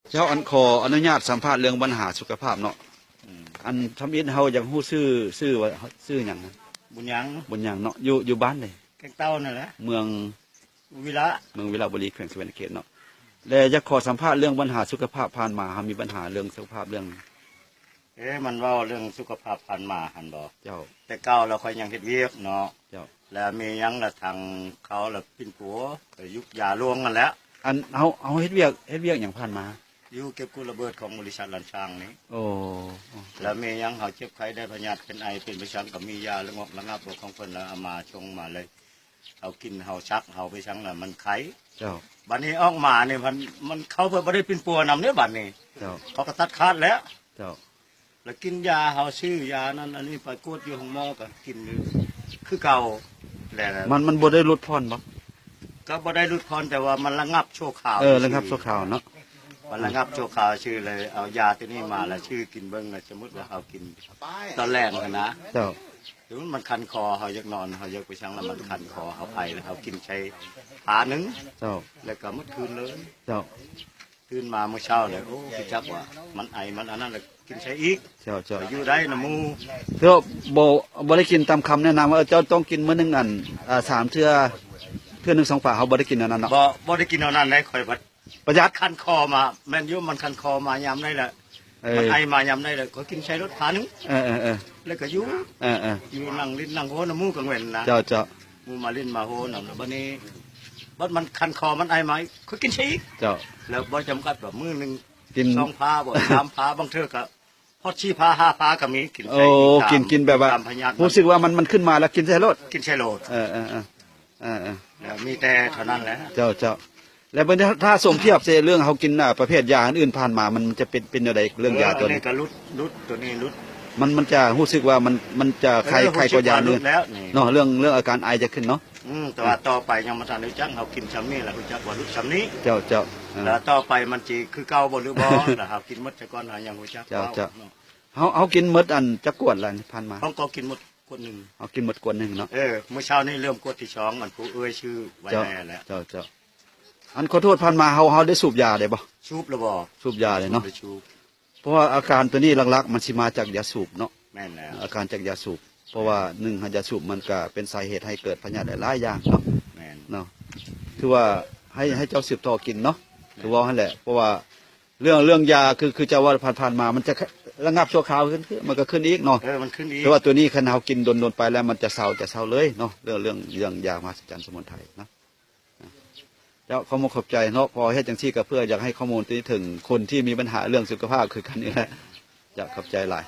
ເຈົ້າ ອັນ ຂໍອະນຸຍາດສຳພາດເລື່ອງບັນຫາສຸຂະພາບເນາະ. ອືມ ອັນ ທຳອິດເຮົາຢາກຮູ້ຊື່ ຊື່ວ່າຊື່ຫຍັງ? ບຸນຍັງ. ບຸນຍັງເນາະ. ຢູ່ ຢູ່ບ້ານໃດ? ແກ້ງເຕົ່ານັ້ນແຫຼະ. ເມືອງ ວິລະ ເມືອງວິລະບູລີ ແຂວງສະຫວັນນະເຂດເນາະ. ແລະ ຢາກຂໍສຳພາດເລື່ອງບັນຫາສຸຂະພາບ ຜ່ານມາເຮົາມີບັນຫາເລື່ອງສຸຂະພາບເລື່ອງ ເອີ ມັນເວົ້າເລື່ອງສຸຂະພາບຜ່ານມາຫັ້ນບໍ? ເຈົ້າ. ແຕ່ເກົ່າລະຂ້ອຍຍັງເຮັດວຽກເນາະ. ເຈົ້າ. ລະມີຫຍັງລະທາງເຂົາລະປິ່ນປົວ ກະຢຸກຢາຫຼວງຫັ້ນແຫຼະ. ອັນ ເຮົາ ເຮົາເຮັດວຽກ ເຮັດວຽກຫຍັງຜ່ານມາ? ຢູ່ເກັບກູ້ລະເບີດຂອງບໍລິສັດລ້ານຊ້າງນີ້. ໂອ້ ລະມີຫຍັງເຮົາເຈັບໄຂ້ໄດ້ພະຍາດເປັນໄອເປັນໄປສັງ ກະມີຢາລະງົກລະງັບຂອງເພິ່ນລະເອົາມາສົ່ງມາເລີຍ. ເຮົາກິນເຮົາຊັກເຮົາໄປສັງລະມັນໄຄ. ເຈົ້າ. ບາດນີ້ອອກມານີ້ມັນ ມັນເຂົ້າເພິ່ນບໍ່ໄດ້ປິ່ນປົວນຳເດ້ບາດນີ້. ເຈົ້າ. ເຂົາກະຕັດຂາດແລ້ວ. ເຈົ້າ. ລະກິນຢາ ເຮົາຊື້ຢານັ້ນອັນນີ້ໄປກວດຢູ່ໂຮງໝໍກະກິນຢູ່ຄືເກົ່າແຫຼະ. ມັນ ມັນບໍ່ໄດ້ຫຼຸດຜ່ອນບໍ? ກະບໍ່ໄດ້ຫຼຸດຜ່ອນ ແຕ່ວ່າມັນລະງັບຊົ່ວຄາວ. ເອີ ລະງັບຊົ່ວຄາວເນາະ. ມັນລະງັບຊົ່ວຄາວຊື່ ເລີຍເອົາຢາໂຕນີ້ມາລະຊື້ກິນເບິ່ງ ລະສົມມຸດວ່າເຮົາກິນຕອນແລງຫັ້ນນະ. ເຈົ້າ. ມັນຄັນຄໍ ເຮົາຢາກນອນ ເຮົາຢາກໄປສັງລະມັນຄັນຄໍ ເຮົາໄອລະເຮົາກິນໃສ່ຝາໜຶ່ງ. ເຈົ້າ. ລະກະໝົດຄືນເລີຍ. ເຈົ້າ. ຕື່ນມາມື້ເຊົ້າລະ ໂອ້ ຮູ້ຈັກວ່າມັນໄອມັນອັນນັ້ນລະກິນໃສ່ອີກ. ເຈົ້າ ເຈົ້າ. ຢູ່ໄດ້ນຳໝູ່. ເທື່ອບໍ່ ບໍ່ໄດ້ກິນຕາມຄຳແນະນຳວ່າ ເອີ ເຈົ້າຕ້ອງກິນມື້ໜຶ່ງອັນ ອາ ສາມເທື່ອ ເທື່ອໜຶ່ງສອງຝາ ເຮົາບໍ່ໄດ້ກິນແນວນັ້ນເນາະ. ບໍ່ ບໍ່ໄດ້ກິນແນວນັ້ນເດ້ ຂ້ອຍບັດປະຢັດ ຄັນຄໍມາ. ແມ່ນຢູ່ ມັນຄັນຄໍມາຍາມໃດລະ ເອີ ມັນໄອມາຍາມໃດລະ ຂ້ອຍກິນໃສ່ໂລດຝາໜຶ່ງ. ເອີໆໆ. ລະກະຢູ່ ເອີໆ ຢູ່ນັ່ງຫຼິ້ນນັ່ງໂຫນຳໝູ່ກາງເວັນນະ. ເຈົ້າໆ. ໝູ່ມາຫຼິ້ນມາໂຫນຳ ລະບາດນີ້ ບັດມັນຄັນຄໍມັນໄອມາ ຂ້ອຍກິນໃສ່ອີກ. ເຈົ້າ. ລະບໍ່ຈຳກັດວ່າມື້ໜຶ່ງກິນສອງຝາບໍ ສາມຝາ ບາງເທື່ອກະຮອດສີ່ຝາຫ້າຝາກະມີ. ກິນໃສ່ ໂອ້ ກິນ ກິນແບບວ່າ ຕາມພະຍາດ ຮູ້ສຶກວ່າມັນ ມັນຂຶ້ນມາລະກິນໃສ່ໂລດ. ກິນໃສ່ໂລດ. ເອີໆ. ເອີໆ ເອີໆ ລະມີແຕ່ເທົ່ານັ້ນແຫຼະ. ເຈົ້າໆ. ລະບັດນີ້ ຖ້າ ຖ້າສົມທຽບໃສ່ເລື່ອງເຮົາກິນ ອາ ປະເພດຢາອັນອື່ນຜ່ານມາ ມັນຈະເປັນ ເປັນແນວໃດເລື່ອງຢາໂຕນີ້? ເອີ ອັນນີ້ກະຫຼຸດ ຫຼຸດ ໂຕນີ້ຫຼຸດ. ມັນ ມັນຈະຮູ້ສຶກວ່າມັນ ມັນຈະໄຄ ເອີ ໄຄກວ່າຢາອັນອື່ນ ຮູ້ສຶກວ່າຫຼຸດແລ້ວນີ້ເນາະ. ເລື່ອງ ເລື່ອງອາການໄອຈະຂຶ້ນເນາະ. ອືມ ແຕ່ວ່າ ອືມ ຕໍ່ໄປຍັງບໍ່ທັນຮູ້ຈັກ ເຮົາກິນຊ່ຳນີ້ລະຮູ້ຈັກວ່າຫຼຸດຊ່ຳນີ້. ເຈົ້າໆ. ເອີ ລະຕໍ່ໄປມັນຊິຄືເກົ່າບໍ່ຫຼືບໍ່ ລະເຮົາກິນໝົດຊະກ່ອນ ເຮົາຍັງຮູ້ຈັກ. ເຈົ້າໆ. ເຮົາ ເຮົາກິນໝົດອັນຈັກກວດລະຜ່ານມາ? ເຮົາກະກິນໝົດ ກວດໜຶ່ງ. ເຮົາກິນໝົດກວດໜຶ່ງເນາະ. ເອີ ມື້ເຊົ້ານີ້ເລີ່ມກວດທີສອງ ອັນຜູ້ເອື້ອຍຊື່ໄວ້ແນ່ແຫຼະ. ເຈົ້າ ເຈົ້າ ເຈົ້າ. ອັນ ຂໍໂທດ ຜ່ານມາເຮົາ ເຮົາໄດ້ສູບຢາໄດ້ບໍ່? ສູບລະບໍ່. ສູບຢາໄດ້ເນາະ. ສູບ ເພາະວ່າອາການໂຕນີ້ຫຼັກໆມັນຊິມາຈາກຢາສູບເນາະ. ແມ່ນແລ້ວ ອາການຈາກຢາສູບ ເພາະວ່າໜຶ່ງ ຢາສູບມັນກະເປັນສາເຫດໃຫ້ເກີດພະຍາດຫຼາຍໆຢ່າງເນາະ. ແມ່ນ ເນາະ. ຖືວ່າໃຫ້ ໃຫ້ເຈົ້າສືບຕໍ່ກິນເນາະ. ແມ່ນ ຖືວ່າຫັ້ນແຫຼະ ເພາະວ່າ ເລື່ອງ ເລື່ອງຢາຄື ຄືເຈົ້າເວົ້າຜ່ານໆມາ ມັນຈະລະງັບຊົ່ວຄາວ ຂຶ້ນ ມັນກະຂຶ້ນອີກເນາະ. ເອີ ມັນຂຶ້ນອີກ. ແຕ່ວ່າໂຕນີ້ຄັນເຮົາກິນດົນໆໄປແລ້ວ ມັນຈະເຊົາ ຈະເຊົາເລີຍເນາະ. ເລື່ອງ ເລື່ອງ ເລື່ອງຢາມະຫັດສະຈັນສະໝຸນໄພເນາະ. ເຈົ້າ ຂໍມຸກຂອບໃຈເນາະ ເພາະເຮັດຈັ່ງຊີ້ກະເພື່ອຢາກໃຫ້ຂໍ້ມູນໂຕນີ້ເຖິງຄົນທີ່ມີບັນຫາເລື່ອງສຸຂະພາບຄືກັນນີ້ແຫຼະ. ເຈົ້າ ຂອບໃຈຫຼາຍ.